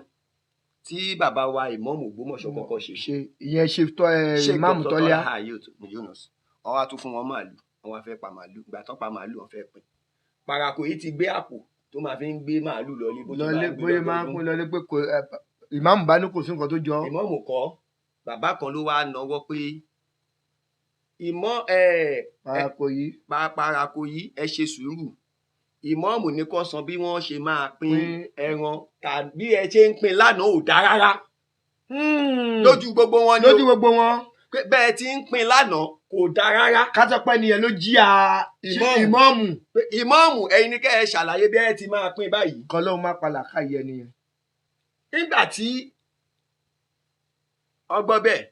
tí bàbá wa ìmáàmù Ògbómọ̀ṣọ́ kọ́kọ́ ṣe. Ṣe ìyẹn ṣe tọ́ ẹ Sheikh ìmáàmù Dr. Tọ́lá. Tọ́lá Yunus, wọ́n wá tún fún wọn màálù, wọ́n wá fẹ́ pa màálù. Ìgbà tán pa màálù, wọ́n fẹ́ pín. Pàràkò yìí ti gbé àpò tó máa fi ń gbé màálù lọlé bó ti Lọlé máa ń gbé bóyá máa ń lọ́dọọdún. pín lọlé pé kò ẹ ìmáàmù bá ní kò sí nǹkan tó jọ. Ìmáàmù kọ́, bàbá kan ló wá nawọ́ pé ìmọ̀ ẹ Pàràkò yìí. Pàràkò yìí, ẹ ṣe sùúrù, ìmáàmù ní kó san bí wọ́n ṣe máa pín Pín. ẹran, tàbí ẹ ṣe ń pín lánàá ò dá rárá lójú gbogbo wọn ni Lójú o gbogbo wọn. Pé bẹ́ẹ̀ ti ń pín lánàá kò dá rárá. Kátọ́pẹ́ nìyẹn ló jí a Ìmáàmù. Ìmáàmù. Pé ìmáàmù, ẹ̀yin ni kẹ́ ẹ ṣàlàyé bí ẹ ti máa pín báyìí. Kan lóun má palà káyé ẹni yẹn. Nígbà tí ọgbọ́n bẹ́ẹ̀,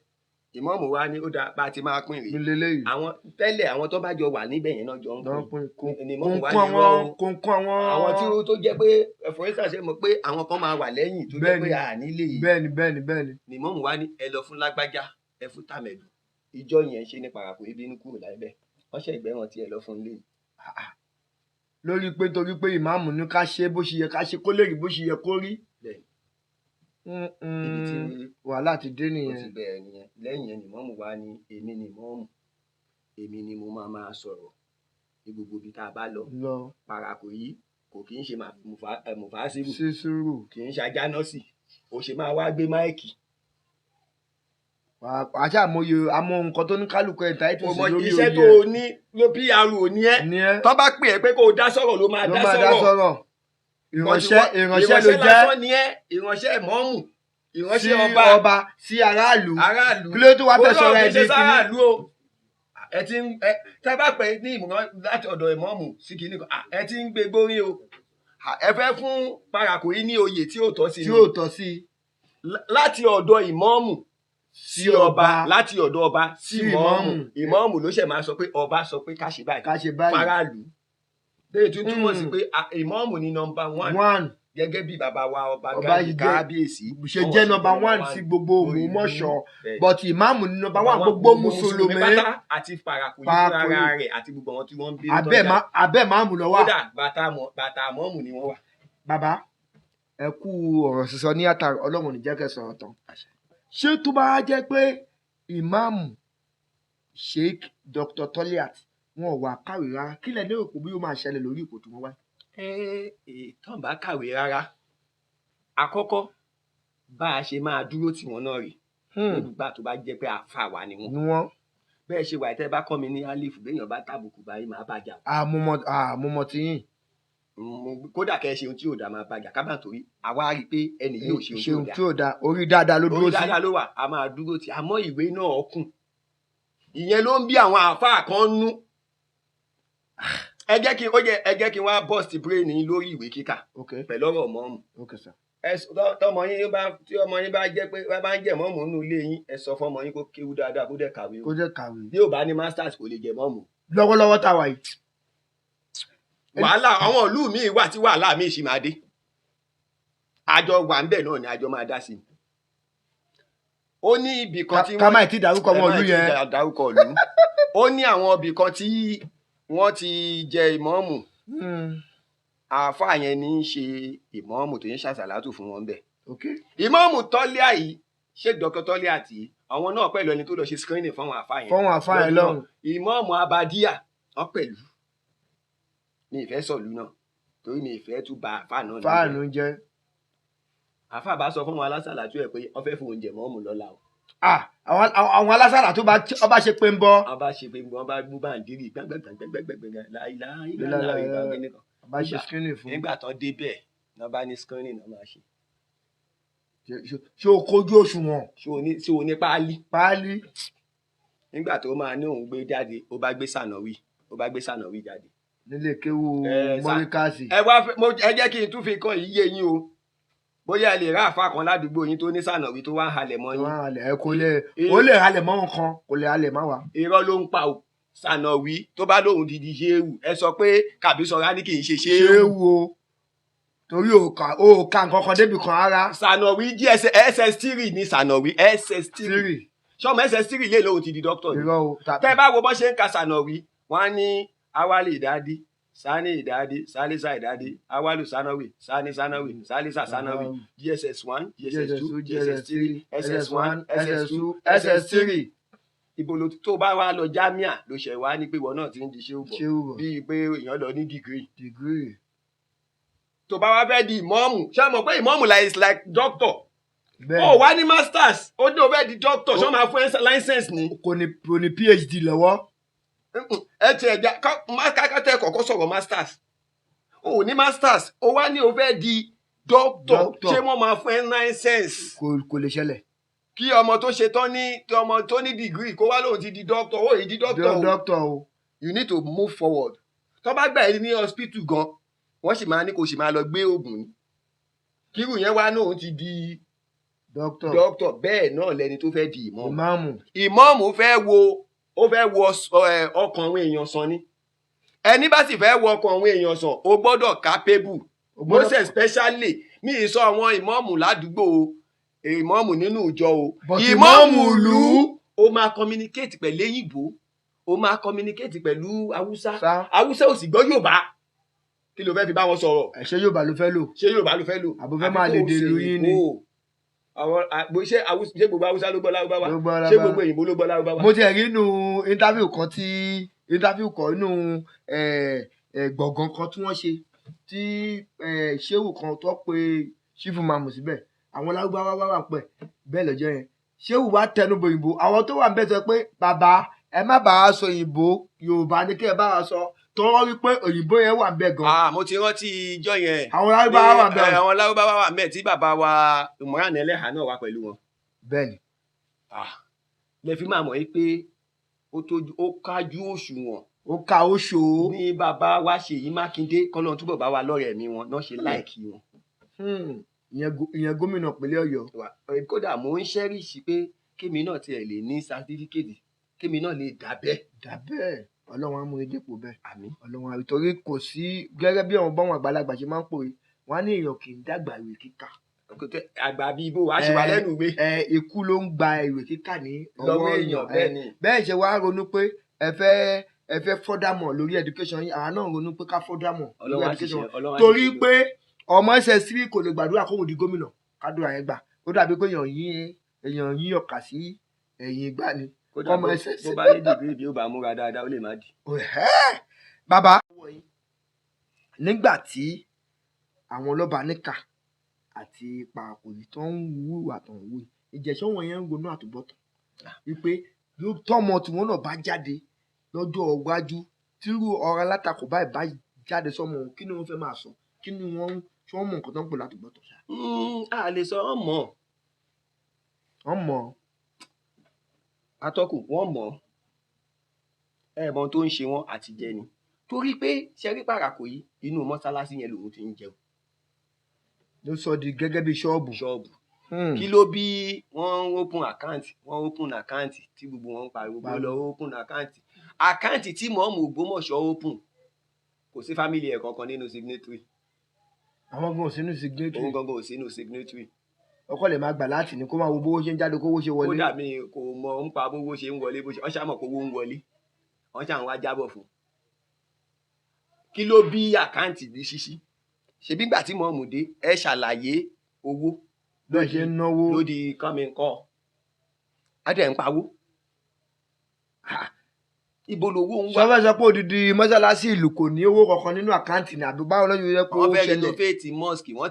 ìmáàmù wa ní ó dáa, bá a ti máa pín rèé. Nílé léyìí. Àwọn tẹ́lẹ̀, àwọn tó bá jọ wà níbẹ̀ yẹn náà jọ ń Lọ́n pín. pín kò Ni ìmáàmù wa kò ní kún irọ́ àwọn o. kò kún àwọn. Àwọn tí ó tó jẹ́ pé for instance, ṣe mọ̀ pé àwọn kan máa wà lẹ́yìn tó jẹ́ Bẹ́ẹ̀ni. pé à nílé yìí. Bẹ́ẹ̀ni, bẹ́ẹ̀ni, bẹ́ẹ̀ni. Ni ìmáàmù wa ní ẹ lọ fún lágbájá, ẹ fún tàmẹ̀dù. Ìjọ yẹn ṣe ní Pàràkò ibi inú kúrò láìbẹ̀, wọ́n ṣe ìgbẹ́ràn tí ẹ lọ fún lé. Lórí pé torí pé ìmáàmù ní ká ṣe bó ṣe yẹ ká ṣe, kó lè rí bó ṣe yẹ kó rí. Bẹ́ẹ̀ni. Ibi tí Wàhálà ti dé ó ti nìyẹn. bẹ̀rẹ̀ nìyẹn. Lẹ́yìn yẹn ni ìmáàmù wa ní èmi ni ìmáàmù, èmi ni mo máa máa sọ̀rọ̀ ní gbogbo ibi tá a bá lọ. Lọ. Pàràkò yìí kò kì í ṣe mùfásírù, Sí sùúrù. kì í ṣe ajánọ́sì, ó ṣe máa wá gbé mic. Àṣà àmọye àmọ nǹkan tó ní kálukú ẹ̀ táìtù Kò sí mọ lórí iṣẹ́ oyè tó o ní ló pr ò ní ẹ́. Ní ẹ́. Tó bá pè é pé kó o dá sọ̀rọ̀, ló máa Ló dá máa dá sọ̀rọ̀. sọ̀rọ̀. Ìránṣẹ́, ìránṣẹ́ ló Ìránṣẹ́ jẹ́. lásán ni ẹ́, ìránṣẹ́ ìmáàmù, Sí ìránṣẹ́ ọba, ọba sí aráàlú. Aráàlú. Kí ló tó wá fẹ́ sọ̀rọ̀ ẹ̀ di di kíní? Sáráàlú o, ẹ ti ń ẹ tẹ́ bá pè ní ìmọ̀ràn láti ọ̀dọ̀ ìmáàmù sí kinní kan, ẹ ti ń gbé gbórí o. Ẹ fẹ́ fún Pàràkò yìí ní oyè tí ò tọ́ sí Tí ni. ò tọ́ sí. Láti ọ̀dọ̀ ìmọ̀ọ́mù sí ọba, láti ọ̀dọ̀ ọba sí Sí ìmọ̀ọ́mù. ìmọ̀ọ́mù. Ìmọ̀ọ́mù ló ṣẹ̀ máa sọ pé ọba sọ pé ká ṣe báyìí Ká ṣe báyìí. faraàlú. Léyìí tún túmọ̀ sí Mm. pé ìmọ̀ọ́mù ni number one, One. gẹ́gẹ́ bí bàbá wa ọba Ọba Ghandi yìí kábíyèsí ṣe wọ́n jẹ́ ṣe number one sí gbogbo lórí ìlú. Ògbómọ̀ṣọ́. Bẹ́ẹ̀. But ìmáàmù ni number one gbogbo mùsùlùmí. Pátá àti Parakoyi fúnra Parakoyi. rẹ̀ àti gbogbo àwọn tí wọ́n ń bí Abẹ́ abẹ́ máàmù ló wà. Kódà bàtà mọ́ọ̀mù ni wọ́n wà. Bàbá, ẹ kú ọ̀rọ̀ sísọ ní àtàrà. Ọlọ́run ò ní jẹ́ kẹ́ sọ̀rọ̀ tán. Ṣé tó bá jẹ́ pé ìmáàmù Sheikh Dr. Toliat wọn ò wà kàwé rárá, kí lẹ lérò pé bí ó máa ṣẹlẹ̀ lórí ipò tí wọ́n wá? Ẹ tán bá kàwé rárá, àkọ́kọ́ bá a ṣe máa dúró tì wọ́n náà rè nígbà tó bá jẹ́ pé àáfàá wa ni wọ́n. Ni wọ́n. Bẹ́ẹ̀ ṣe wà, tẹ́ bá kọ́ mi ní alif, béèyàn bá tàbùkù báyìí, máa bàjá. Àmúmọ tí yín. Kódà kẹ́ ẹ ṣe ohun tí ò dáa, máa bàjá kábà, torí àwa rí i pé ẹnì yìí ò ṣe ṣeun ohun tí tí ò dáa, orí dáadáa ló ò dáa. dúró Orí sí. dáadáa ló wà, a máa dúró tì. Àmọ́ ìwé náà kùn, ìyẹn ló ń bí àwọn àáfàá kan nú. Ẹ jẹ́ kí ó jẹ́ ẹ jẹ́ kí n wá burst brain yín lórí ìwé kíkà pẹ̀lú ọ̀rọ̀ mọ́ọ̀mù. Ok sir. Ẹ tọmọ yín bá tí ọmọ yín bá jẹ́ pé bá ń jẹ mọ́ọ̀mù nínú ilé yín, ẹ sọ fọmọ yín kó kéwú dáadáa, kó dẹ̀ kàwé o. Kó jẹ́ kàwé. Bí ò bá ní masters, kò lè jẹ mọ́ọ̀mù. Lọ́wọ́lọ́wọ́ tá a wà yìí. Wàhálà àwọn ìlú míì wà tí wàhálà míì sì máa dé. Àjọ wà ń bẹ̀ náà ni àjọ máa dá sí i. Ó ní ibì kan tí Ká má tí ì dárúkọ wọn ẹ má ìlú tí ì yẹn. dárúkọ ìlú. Ó ní àwọn ibì kan tí wọ́n ti jẹ ìmọ̀ọ́mù. Àáfàá yẹn ní í ṣe ìmọ̀ọ́mù tó ń ṣàṣàlátù fún wọn bẹ̀. Ìmọ̀ọ́mù tọ́líà yìí, ṣé Dr. Tọ́líà tí àwọn náà pẹ̀lú ẹni tó lọ ṣe screening fún àwọn àáfàá yẹn Fọ́wọn àfáà yẹn lọ́dún lọ́hùn. náà. Ìmọ̀ọ́mù Abadia wọ́n pẹ̀lú. Mi ì fẹ́ sọ̀lú náà torí mi ì fẹ́ tún ba àáfàá náà níjẹ́. Fáànù jẹ́. Àáfàá bá sọ fún wọn alásàlátù ẹ̀ pé wọ́n fẹ́ fún oúnjẹ mọ́ọ̀mù lọ́la o. Ah, àwọn alásàlà tó bá ọba ṣe pé ń bọ́. Wọ́n bá ṣe pé wọ́n bá gbú bàǹdírì gbàngbàngbàngbàngbàngbà láìláìláìláì nìkan. Ọba ṣe screening fún. Nígbà tán débẹ̀ náà, bá ní screening náà máa ṣe. Ṣé o kojú òṣùwọ̀n? Ṣé o ní páálí? Páálí. Nígbà tó máa ní òun gbé jáde, ó bá gbé sànàwí, ó bá gbé sànàwí jáde. Nílé kéwu Ẹ, mọ́ríkàsì. Ẹ wá fẹ́ ẹ jẹ́ kí n tún fi kan yìí yé yín o. Bóyá ẹ lè rá àfa kan ládùúgbò yín tó ní sànàwí tó wá ń halẹ̀ mọ́ yín. Wọ́n halẹ̀ ẹ kò lè ó lè halẹ̀ mọ́ nǹkan, kò lè halẹ̀ má wa. Irọ́ ló ń pa o. Sànàwí tó bá lóun didi ṣéwù, ẹ sọ pé Kàbísọ̀rá ní kì í ṣe Ṣé ṣéwù. wo torí òòkà nǹkan kan débi kan rárá. Sànàwí gss ss3 ní sànàwí ss3. Tírì. Sọmọ ss3 lè lóun ti di dókítà ni? Irọ́ o. Tẹ́ bá wo bọ́ ṣe ń ka sànàwí, wọ́n á ní awali ìdádí, sani ìdádí, salisa ìdádí, awalu sanawi, sani sanawi, salisa sanawi, gss 1, gss 2, gss 3, ss 1, ss 2, ss 3. Ibo ló tó bá wá lọ jámíà ló ṣẹ̀ wá ní pé ìwọ náà ti ń di ṣéwù bọ̀, Ṣé wò. bíi pé èèyàn lọ ní degree. Degree. Tó bá wá fẹ́ di ìmọ̀ọ́mù, ṣé o mọ̀ pé ìmọ̀ọ́mù like is like doctor? Bẹ́ẹ̀. Ó wá ní masters, ó ní o fẹ́ di doctor, ṣé wọ́n máa fún ẹ license ni? Kò ní PhD lọ́wọ́. Ẹ tiẹ̀ já ká tẹ́ kọ́kọ́ sọ̀rọ̀ masters. O ò ní masters, o wá ní o fẹ́ di doctor. Doctor. Ṣé wọ́n máa fún ẹ license? Kò lè ṣẹlẹ̀. Kí ọmọ tó ṣe tán ní tí ọmọ tó ní degree kó wá lóun ti di doctor, ó yìí di doctor o. Doctor o. You need to move forward. Tó bá gbà ẹ́ ní hospital gan, wọ́n sì máa ní kó sì máa lọ gbé oògùn ni. Kírù yẹn wá náà ti di Doctor. Doctor. Bẹ́ẹ̀ náà lẹni tó fẹ́ di ìmọ̀ọ́mù. Ìmáàmù. Ìmọ̀ọ́mù fẹ́ wo ọkàn àwọn èèyàn sàn ni. Ẹni bá sì fẹ́ wo ọkàn àwọn èèyàn sàn, ó gbọ́dọ̀ capable. O gbọ́dọ̀- Most especially, mi ì sọ àwọn ìmọ̀ọ́mù ládùúgbò o, ìmọ̀ọ́mù nínú ìjọ o. But ìmọ̀ọ́mù ìmáàmù ìlú, ìlú. ó máa communicate pẹ̀lú òyìnbó, ó máa communicate pẹ̀lú haúsá. Sá. Haúsá ò sì gbọ́ Yorùbá. Kí ló fẹ́ fi bá wọn sọ̀rọ̀? Ẹ ṣé Yorùbá ló fẹ́ lò? Ṣé Yorùbá ló fẹ́ lò? Àbò fẹ́ Àbí máa kó lè o dè ṣe ìlú yín ni? òyìnbó? Àwọn ṣé ṣé gbogbo haúsá ló gbọ́ lárúbáwá? Ló gbọ́ Ṣé Lárúbáwá. gbogbo òyìnbó ló gbọ́ lárúbáwá? Mo ti rí inú interview kan tí interview kan inú gbọ̀ngàn kan tí wọ́n ṣe tí ṣéwù kan tó pe chief imam síbẹ̀, àwọn lárúbáwá wá wà pẹ̀ bẹ́ẹ̀ lọ́jọ́ yẹn. Ṣéwù wá tẹnu bọ òyìnbó. Àwọn tó wà ń bẹ̀ sọ pé, "Bàbá, ẹ má bàa sọ òyìnbó, Yorùbá ní kí ẹ bá wa sọ," tó wọ́n rí pé òyìnbó yẹn wà ń bẹ̀ gan. Ah, mo ti rántí ijọ́ yẹn. Àwọn lárúbáwá wà ń bẹ̀. Àwọn lárúbáwá wà ńbẹ̀ tí bàbá wa Imran Ẹlẹ́hà náà wà pẹ̀lú wọn. Bẹ́ẹ̀ni. Ah, lẹ fi máa mọ̀ yín pé ó tójú, ó kájú òṣùwọ̀n. Ó ka ó ṣòó. Ní bàbá wa Ṣèyí Mákindé, kọ́lọ́n túbọ̀ bá wa lọ́rẹ̀ mi wọn náà ṣe like wọn. Ìyẹn gómìnà ìpínlẹ̀ Ọ̀yọ́. Kódà mò ń cherish pé kémi náà tiẹ̀ lè ní certificate, kémi náà lè dà bẹ́ẹ̀. Dà bẹ́ẹ̀, Ọlọ́run á mú yín dépò bẹ́ẹ̀. Àmín. Ọlọ́run á, torí kò sí gẹ́gẹ́ bí àwọn báwọn àgbàlagbà ṣe máa ń pòwe, wọ́n á ní èèyàn kì í dàgbà ìwé kíkà. Àgbà bíi ibo wàá ṣe wà lẹ́nu ìwé. Ikú ló ń gba ìwé kíkà ní lọ́wọ́ ọwọ́ èèyàn bẹ́ẹ̀ ni. Bẹ́ẹ̀ ṣe wá ronú pé ẹ fẹ́ further mọ̀ lórí education yín, àwa náà ronú pé ká further mọ̀ lórí Ọlọ́run á sì education. ṣe, Ọlọ́run á sì Torí ṣe. pé ọmọ SS3 kò lè gbàdúrà kóhun di gómìnà, kádùrà yẹn gbà. Ó dàbí pé èèyàn yín ọ̀kà sí ẹ̀yìn ìgbà ni. Kódà ọmọ SS. bó bá ní degree, bí ó bá múra dáadáa, ó lè má di. Ẹ̀hẹ́! Bàbá, nígbà tí àwọn lọ́ba níkà àti pàkòyí tó ń wúwà tó ń wú yìí, ìjẹ̀ṣọ́ wọn yẹn ń ronú àtúbọ̀tán wípé yóò tọ́mọ tiwọn náà bá jáde lọ́jọ́ iwájú, tírú ọ̀rọ̀ alátakò báyìí bá jáde sọ́mọ òun, kí ni wọ́n fẹ́ máa sọ? Kí ni wọ́n tí wọ́n mọ nǹkan tó ń pè látúbọ̀tán ṣá? A lè sọ wọ́n mọ̀. Wọ́n mọ̀. Atọ́kùn, wọ́n mọ̀ ẹ mọ tó ń ṣe wọ́n àti jẹ ni, torí pé ṣẹ́rí pàràkò yìí, inú mọ́sálásí yẹn lòun ti ń jẹun. Ló sọ di gẹ́gẹ́ bí ṣọ́ọ̀bù. Ṣọ́ọ̀bù. Kí ló bí wọ́n ń open account? Wọ́n open account tí gbogbo wọn ń pariwo pé lọ open account. Account tí mọ̀ọ́mù Ògbómọ̀ṣọ́ open, kò sí family ẹ̀ kankan nínú signatory. Àwọn gan ò sínú signatory. Òun gangan ò sínú signatory. Ọkọ lè máa gbà láti ní kó máa wo bówó ṣe ń jáde, kówó ṣe wọlé. Kódà mi kò mọ ń pa bówó ṣe ń wọlé, bó ṣe wọ́n ṣàmọ̀ pé owó ń wọlé, wọ́n ṣà ń wá jábọ̀ fún un. Kí ló bí account ní ṣíṣí? Ṣebí gbà tí mọ̀ọ́mù dé, ẹ ṣàlàyé owó Bẹ́ẹ̀ ṣe ń náwó. Lódì kánmi kọ́ á dẹ̀ ń pawó. Ibo lowó ń wà? Sọfẹ́ sọ pé odidi mọ́sálásí ìlú kò ní owó kankan nínú account ní, àbí báwo lọ́jọ́ yẹ kó Wọ́n fẹ́ ṣẹlẹ̀? renovate mosque. Wọ́n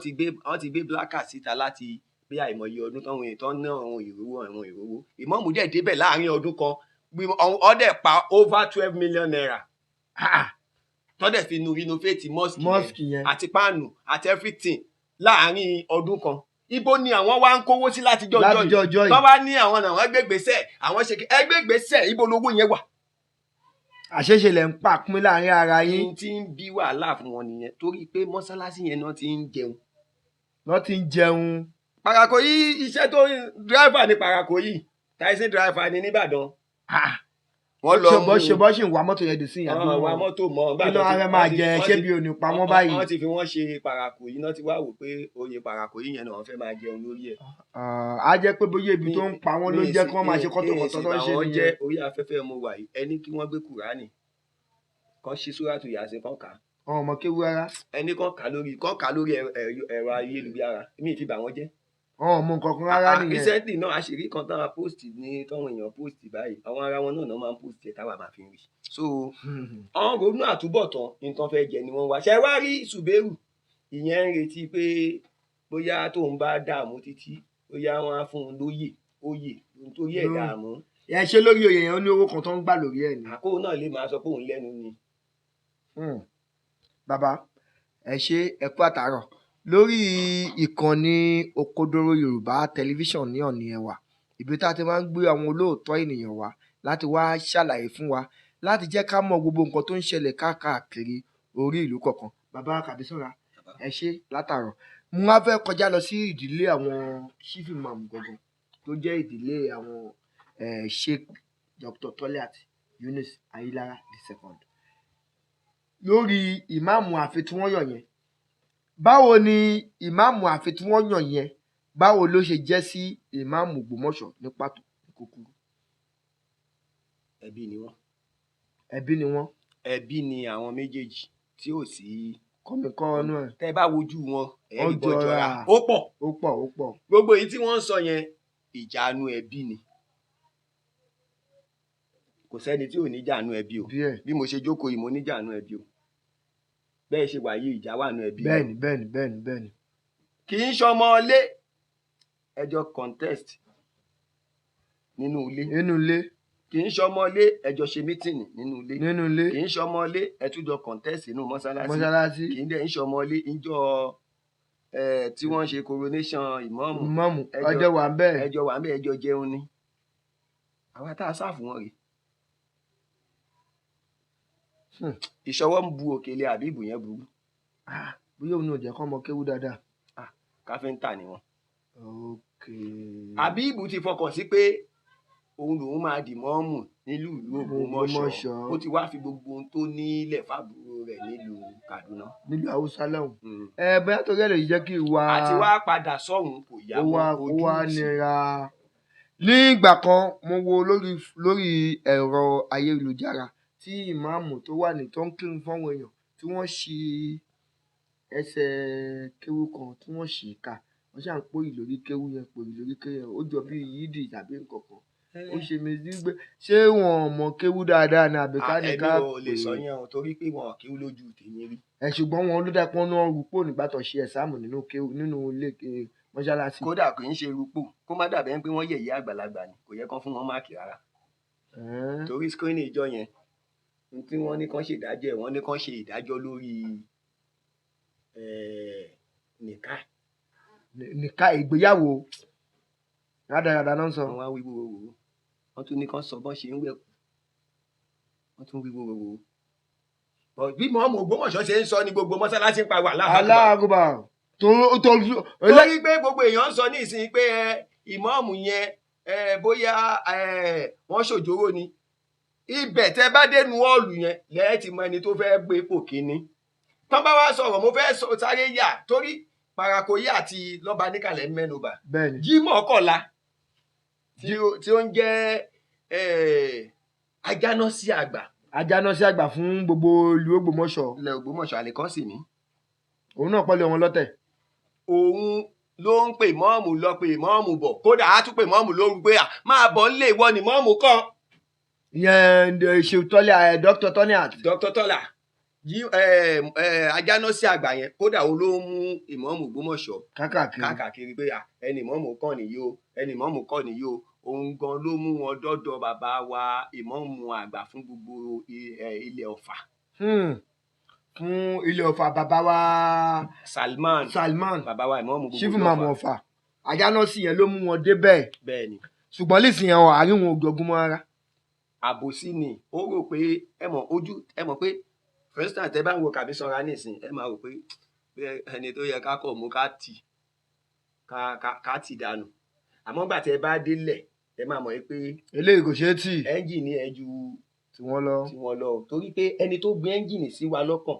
ti gbé placard síta láti bí àìmọye ọdún táwọn èèyàn tó ń ná àwọn ìrówó, àwọn ìrówó. Ìmáàmù dẹ̀ débẹ̀ láàrin ọdún kan, ó dẹ̀ pa over ₦12 million tọ́dẹ̀ fi nu renovate mosque yẹn Mosque yẹn. Àti páànù àti everything láàrin ọdún kan. Ibo ni àwọn wá ń kówó sí látijọ́ ọjọ́ yìí? Látijọ́ ọjọ́ Tọ́ yìí. bá ní àwọn làwọn gbégbèsè, àwọn ṣe ẹgbẹ́gbèsè, ibo lowó yẹn wà? Àṣeṣe lẹ̀ ń pa pín láàrin ara yín. Yín tí ń bí wàhálà fún wọn nìyẹn, torí pé mọ́sálásí yẹn náà ti ń jẹun. Wọ́n ti ń jẹun. Parako yìí, iṣẹ́ tó driver ní Parako yìí, taxi driver ní nìbàdàn. Wọ́n lọ Ṣe bọ́ ṣe bọ́ ṣì ń wa mọ́tò yẹn dì sí ìyàgbé wọ́n wa wọn? Mọ́tò mọ́. Kí ló wá fẹ́ máa jẹ? Ṣé bí òní pa wọ́n báyìí? Wọ́n ti fi wọ́n ṣe Parako yìí náà, ti wá wò pé oyè Parako yìí yẹn náà wọ́n fẹ́ máa jẹun lórí ẹ̀. Á jẹ́ pé bóyá ibi tó ń pa wọ́n ló jẹ́ kí wọ́n máa ṣe kọ́tọ̀kọ́tọ̀ tó ń ṣe Wọ́n nìyẹn. jẹ́ orí afẹ́fẹ́ mo wà yìí, ẹni kí wọ́n gbé Kùránì kan ṣí Súrátù Yásìn kan kà á. Àwọn ọmọ kéwú rárá. Ẹni kan kà á lórí ẹ̀rọ ayélujára, mi ì fi bà wọ́n jẹ́. Àwọn ọmọ nǹkan kan rárá nìyẹn. Recently náà, àṣírí kan táwọn post ní, táwọn èèyàn post báyìí, àwọn ará wọn náà máa ń post ẹ̀ táwa máa fi ń rí. So àwọn ronú àtúbọ̀tán, nǹkan fẹ́ jẹ ni wọ́n wá ṣe wá rí. Ṣùbẹ́rù ìyẹn ń retí pé bóyá tóun bá dààmú títí, bóyá wọ́n á fún un lóyè, oyè nítorí ẹ̀ dààmú. Ẹ ṣe lórí oyè yẹn, ó ní owó kan tó ń gbà lórí ẹ̀ ni. Àkókò náà lè máa sọ pé òun lẹ́nu ni. Bàbá, ẹ ṣe, ẹ kú àtàárọ̀ lórí ìkànnì Òkodoro Yorùbá Tẹlifíṣàn ní ọ̀nì ẹwà, ibi tá a ti máa ń gbé àwọn olóòótọ́ ènìyàn wá láti wá ṣàlàyé fún wa, láti jẹ́ ká mọ gbogbo nǹkan tó ń ṣẹlẹ̀ káàkiri orí ìlú kọ̀ọ̀kan. Bàbá Kàbísọ́ra, ẹ ṣe látàárọ̀. Mo wá fẹ́ kọjá lọ sí ìdílé àwọn Chief Imam gangan, tó jẹ́ ìdílé àwọn Sheikh Dr. Toliat Yunus Ayilara the second, lórí ìmáàmù ààfin tí wọ́n yàn yẹn. Báwo ni ìmáàmù ààfin tí wọ́n yàn yẹn, báwo ló ṣe jẹ́ sí ìmáàmù Ògbómọ̀ṣọ́ ní pàtó, ní kúkúrú? Ẹbí ni wọ́n. Ẹbí ni wọ́n. Ẹbí ni àwọn méjèèjì tí ò sí Kọ́mi-kọ́ ọnú ẹ̀. Tẹ́ bá wojú wọn, ẹ Ó rí bọ́ jọra. Jọra. Ó pọ̀. Ó pọ̀, ó pọ̀. Gbogbo èyí tí wọ́n ń sọ yẹn, ìjànú ẹbí ni. Kò sẹ́ni tí ò ní jànú ẹbí o. Díẹ̀. Bí mo ṣe jókòó yìí, mo ní jànú ẹbí o. Bẹ́ẹ̀ ṣe wà yìí, ìjà wà nú ẹbí. Bẹ́ẹ̀ni, bẹ́ẹ̀ni, bẹ́ẹ̀ni, bẹ́ẹ̀ni. Kì í ṣọmọ ilé, ẹjọ́ contest nínú ilé. Nínú ilé. Kì í ṣọmọ ilé, ẹjọ́ ṣe meeting nínú ilé. Nínú ilé. Kì í ṣọmọ ilé, ẹtújọ contest nínú mọ́sálásí. Mọ́sálásí. Kì í dẹ̀ ń ṣọmọ ilé, ìjọ tí wọ́n ṣe coronation ìmọ̀ọ́mù. Mọ́mù ọjọ́ wà ń bẹ́ẹ̀. Ẹjọ́ wà ń bẹ́ẹ̀, ẹjọ́ jẹun ni. Àwa tá a sáàfù wọn rèé. Ìṣọwọ́ ń bu òkèlè àbíbù yẹn burú. Ah, bóyá òun náà jẹ́ kọ́ ọmọ kéwú dáadáa. Káfíńtà ni wọ́n. Ok. Àbíbù ti fọkàn sí pé òun lòun máa dì mọ́ọ̀mù nílùú ìlú Ògbómọ̀ṣọ́. Ògbómọ̀ṣọ́. Ó ti wá fi gbogbo ohun tó nílẹ̀ fábúrò rẹ̀ nílùú Kaduna. Nílùú Haúsá lọ́hùn. Ẹ bóyá torí ẹ̀ lè jẹ́ kí ìwà Àti wá padà sọ́hùn kò yá ó mọ́ wá ó ojú wá tì. nira. Ní ìgbà kan mo wo lórí ẹ̀rọ ayélujára tí ìmáàmù tó wà ní tó ń kírun fáwọn èèyàn tí wọ́n ṣi ẹsẹ̀ kéwú kan tí wọ́n ṣì í kà, wọ́n ṣà ń pòyì lórí kéwú yẹn, pòyì lórí kéwú yẹn, ó jọ bí yídì tàbí nǹkan kan. Ó ṣe mí sí pé ṣé wọn ò mọ kéwú dáadáa ni àbí ká ní Èmi ká ò lè pè sọ é? yẹn o, torí pé wọn ò kéwú lójú tèmi rí. Ẹ ṣùgbọ́n wọn ló dá pọ́n náà rúpò nígbà tó ṣe ẹ̀sáàmù nínú kéwú nínú ilé mọ́ṣáláṣí. Kódà kì í ṣe rúpò, kó má dàbí ẹni pé wọ́n yẹ̀yẹ́ àgbàlagbà ni, kò yẹ kán fún wọn máàkì rárá. Torí screening ìjọ yẹn, n tí wọ́n ní kán ṣe ìdájọ́ ẹ̀, wọ́n ní kán ṣe ìdájọ́ lórí nìka. Nìka ìgbéyàwó rádaràda náà ń sọ. Wọ́n wá wí wòrowòro, wọ́n tún ní kán sọ bọ́n ṣe ń wẹ̀kú, wọ́n tún wí wòrowòro. But bí mọ́ọ̀mù Ògbómọ̀ṣọ́ ṣe ń sọ ní gbogbo mọ́sálásí ń pa wà láhàkùbà. Aláàgùbà tó tó Torí pé gbogbo èèyàn ń sọ ní ìsìn pé ìmọ̀ọ́mù yẹn bóyá wọ́n ṣòjóró ni. Ibẹ̀ tẹ́ bá dénú ọ̀ọ̀lù yẹn lẹ́ẹ̀ ti mọ ẹni tó fẹ́ gbé ipò kíní. Tán bá wá sọ̀rọ̀, mo fẹ́ sáré yà torí Parakoyi àti Lọ́ba Níkàlẹ̀ ń mẹ́nubà. Bẹ́ẹ̀ni. Jímọ̀ Kọ̀la tí ó ń jẹ́ Ajánásí àgbà. Ajánásí àgbà fún gbogbo ìlú Ògbómọ̀ṣọ́. Ilẹ̀ Ògbómọ̀ṣọ́ àlèkọ́sì mi. Òun náà pẹ̀lú wọn lọ́tẹ̀. Òun ló ń pè mọ́ọ̀mù lọ pè mọ́ọ̀mù bọ̀, kódà á tún pè mọ́ọ̀mù lóru pé à máa bọ̀ ń lè wọ ni mọ́ọ̀mù kọ́. Ìyẹn ṣe tọ́lẹ̀ Dr. Tọ́lẹ̀. Dr. Tọ́lá Ajánásí àgbà yẹn, kódà òun ló ń mú ìmọ̀ọ́mù Ògbómọ̀ṣọ́ kákàkiri káàkiri pé à ẹni ìmọ̀ọ́mù kọ́ nìyí o, ẹni ìmọ̀ọ́mù kọ́ nìyí o. Òun gan ló mú wọn dọ́dọ̀ bàbá wa ìmọ̀ọ́mù àgbà fún gbogbo ilẹ̀ Ọ̀fà. Fún ilẹ̀ Ọ̀fà bàbá wa Salman. Salman. Bàbá wa ìmọ̀ọ́mù gbogbo Chief ìlú Imam Ọ̀fà. Ọ̀fà. Ajánásí yẹn ló mú wọn débẹ̀. Bẹ́ẹ̀ni. Ṣùgbọ́n lẹ́sìn yẹn àárín wọn ò jọgún mọ́ rárá. Àbòsí ni, ó rò pé ẹ mọ̀ ojú ẹ mọ̀ pé for instance tẹ bá ń wo Kàbí Sanra nísìn, ẹ máa rò pé ẹni tó yẹ ká kọ̀ mú ká tì ká tì dànù, àmọ́ gbà tẹ bá délẹ̀ ẹ máa mọ̀ pé eléyìí kò ṣeé tì ẹ́ńjìnì ẹ ju tí wọ́n lọ. Tí wọ́n lọ, torí pé ẹni tó gbé ẹ́ńjìnì sí wa lọ́kàn,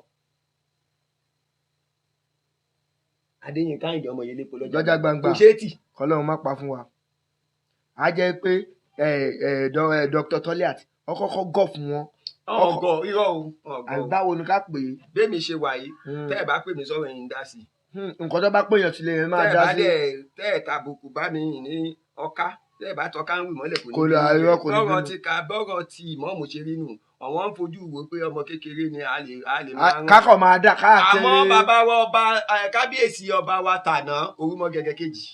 Adéyínká Àyìndé ọmọ Yẹlẹ́po lọ́jà gbangba kò ṣeé tì. Kọ́lọ́run má pa fún wa. A jẹ́ pé Dr. Toliat ọkọ̀ọ̀kọ̀ gọ̀ fún wọn. Ọgọ irọ́ o, ọgọ o. Báwo ni ká pè é? Bẹ́ẹ̀ mi ṣe wà yìí, tẹ́ ẹ bá pè mí sọ̀rọ̀ yìí ń dá sí i. Nǹkan tó bá pèèyàn sílé yẹn máa tẹ́ ẹ dá bá sí. dẹ̀ tẹ́ ẹ tàbùkù bá mi ní ọká, tẹ́ ẹ bá tọ́ka ń wì mọ́lẹ̀ kò ní Kò lè bínú. àìrọ́ kò ní Bọ́rọ̀ bínú. ti ka bọ́rọ̀ ti ìmọ̀ọ́mù ṣe rí nù, àwọn ń fojú wo pé ọmọ kékeré ni a lè máa rán. Kákọ̀ máa dà káàkiri. Àmọ́ bàbá wa ọba kábíyèsí ọba wa tàná Orúmọgẹ̀gẹ̀ kejì,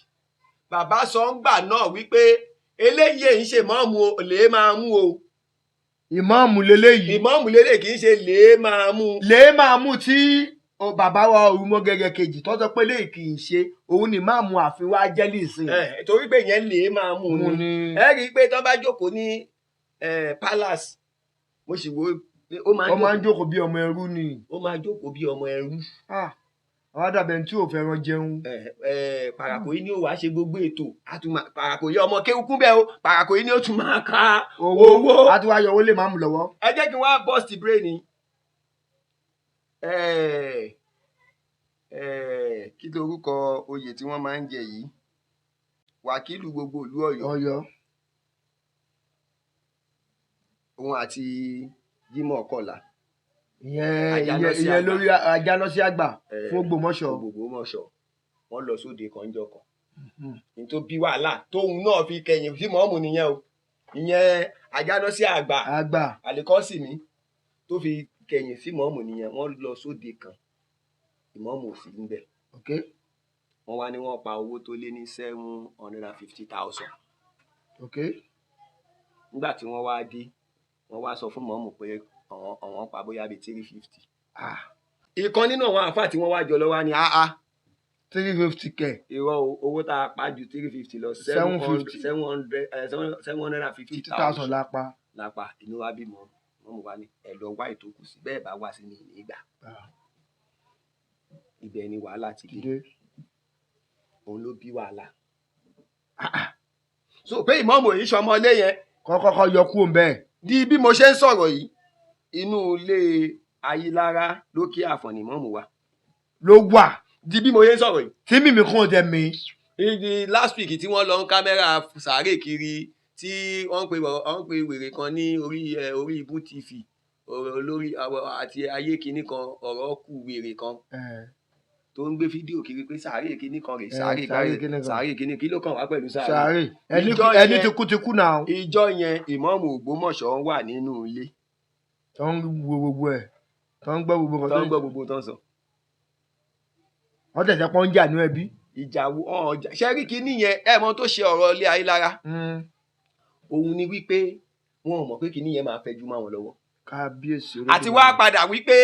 bàbá sọ ń gbà náà wípé eléyìí èyí ṣe mọ́ọ̀mù o, lè máa mú o. Ìmọ̀ọ́mù leléyìí. Ìmọ̀ọ́mù lélẹ̀ kì í ṣe lè máa mú. Lè máa mú tí bàbá wa Orúmọgẹ̀gẹ̀ kejì tó sọ pé léyìí kì í ṣe òun ni máàmù àfin wa jẹ́ lìsìn. Torí pé yẹn lè máa mú mú ni. ni. Ẹ rí i pé tó bá jókòó ní palace, mo sì wo ó máa Ó máa ń jókòó bí ọmọ ẹrú ni. Ó máa jókòó bí ọmọ ẹrú. Àwọn àdàbẹ̀ tí ò fẹ́ràn jẹun. Parakoyi ni ó wàá ṣe gbogbo ètò, Parakoyi ọmọ kéwú bẹ́ẹ̀ o, Parakoyi ni ó tún máa ka owó. A tún wá yọ owó lè máa mú lọ́wọ́. Ẹ jẹ́ kí n wá burst brain. Kí lorúkọ oyè tí wọ́n máa ń jẹ yìí? Wákìlù gbogbo ìlú Ọ̀yọ́. Ọ̀yọ́. Òun àti Jímọ̀ Kọ̀lá. Ìyẹn lórí Ajánásí àgbà fún Ògbómọ̀ṣọ́. Ògbómọ̀ṣọ́ wọ́n lọ sóde kànjọ kan ní tó bí wàhálà tóun náà fi kẹ̀yìn sí mọ́ọ̀mù nìyẹn o, ìyẹn Ajánásí àgbà àgbà àlekọ́sì mi tó fi kẹ̀yìn sí mọ́ọ̀mù nìyẹn. Wọ́n lọ sóde kan, ìmọ̀ọ́mù ò sí níbẹ̀. Wọ́n wá ní wọ́n pa owó tó lé ní 750,000. Nígbà tí wọ́n wá dé, wọ́n wá sọ fún mọ́ọ̀mù pé àwọn pa bóyá bíi 350. Ìkan nínú àwọn àáfàá tí wọ́n wá jọ lọ wá ní áá. 350 kẹ̀. Irọ́ o, owó tá a pa ju 350 lọ, 750. 750,000 thousand la pa. La pa. Inú wa bímọ mọ́mú wa ní ẹ lọ wá ìtókù sí bẹ́ẹ̀ bá wá sí ní ìgbà. Ibẹ̀ ni wàhálà ti dé. Òun ló bí wàhálà. So pé ìmọ̀ọ́mù yìí ṣọmọlé yẹn. Kọ́kọ́kọ́ yọ kúrò ńbẹ̀. Di bí mo ṣe ń sọ̀rọ̀ yìí, inú ilé Ayílára lókè Àfọ̀n ni ìmọ̀ọ́mù wà. Ló wà. Di bí mo ṣe ń sọ̀rọ̀ yìí. Tí mímí kún tẹ mí. Ní last week tí wọ́n lọ ń kámẹ́rà sàárè kiri, tí wọ́n ń pe wèrè kan ní orí ẹ orí Ibú TV, ọ̀rọ̀ lórí àti ayé kinní kan, ọ̀rọ̀ kù wèrè kan tó ń gbé fídíò kiri pé sàárè kinní kan rè, sàárè sàárè kinní kan. Sàárè kinní, kí ló kàn wá pẹ̀lú sàárè? Sàárè ẹni Ìjọ ẹni ti kú ti kú náà. Ìjọ yẹn, ìmọ̀ọ́mù Ògbómọ̀ṣọ́ wà nínú ilé. Tó ń wo gbogbo ẹ̀, tó ń gbọ́ gbogbo nǹkan. Tó ń gbọ́ gbogbo tó ń sọ. Wọ́n tẹ̀sẹ̀ pọ́n ń jà ní ẹbí. Ìjà wo ọjà ṣẹ́rí kinní yẹn? Ẹ̀ mọ̀ tó ṣe ọ̀rọ̀ ilé Ayílára, òun ni wípé wọn ò mọ̀ pé kinní yẹn máa fẹjú mọ́ wọn lọ́wọ́. Kábíyèsí. Àti wá padà wípé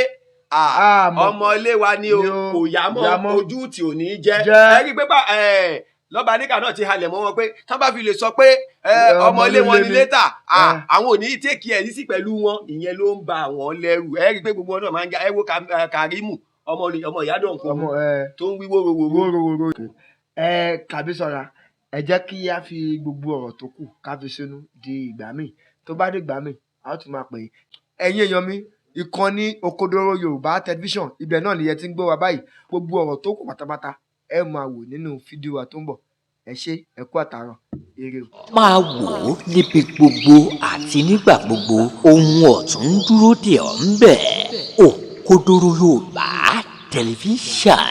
Àmọ́ ọmọ ilé wa ni o ni o, kò yá yá mọ́ mọ́. Ojú tí ò ní jẹ́. Jẹ́. Ẹ rí i pé bá lọ́ba níkà náà ti halẹ̀ mọ́ wọn pé tán bá fi lè sọ pé ọmọ ilé wọn ọmọ ni ilé ni. létà, àwọn ò ní take ẹ̀ sí pẹ̀lú wọn. Ìyẹn ló ń ba àwọn lẹ́rù. Ẹ rí i pé gbogbo wọn náà máa ń ga. Ẹ wo Kàrímù, ọmọ ìyádọ̀ nǹkan ọmọ ẹ tó ń wí wórówóró. Wórówóró. Ẹ Kàbísọ́ra, ẹ jẹ́ kí a fi gbogbo ọ̀rọ̀ tó kù ká fi sínú di ìgbà míì. Tó bá dé ìgbà míì, a ó tún máa pè é. Ẹ̀yin èèyàn mi, ìkànnì Òkodoro Yorùbá Tẹlifíṣàn, ibẹ̀ náà nìyẹn ti ń gbọ́ wa báyìí. Gbogbo ọ̀rọ̀ tó kù pátápátá, ẹ máa wò nínú fídíò wa tó ń bọ̀. Ẹ ṣé, ẹ kú àtàárọ̀, ire o. Máa wò ó níbi gbogbo àti nígbà gbogbo. Ohun ọ̀tun ń dúró dè ọ́ ńbẹ̀. Òkodoro Yorùbá Tẹlifíṣàn.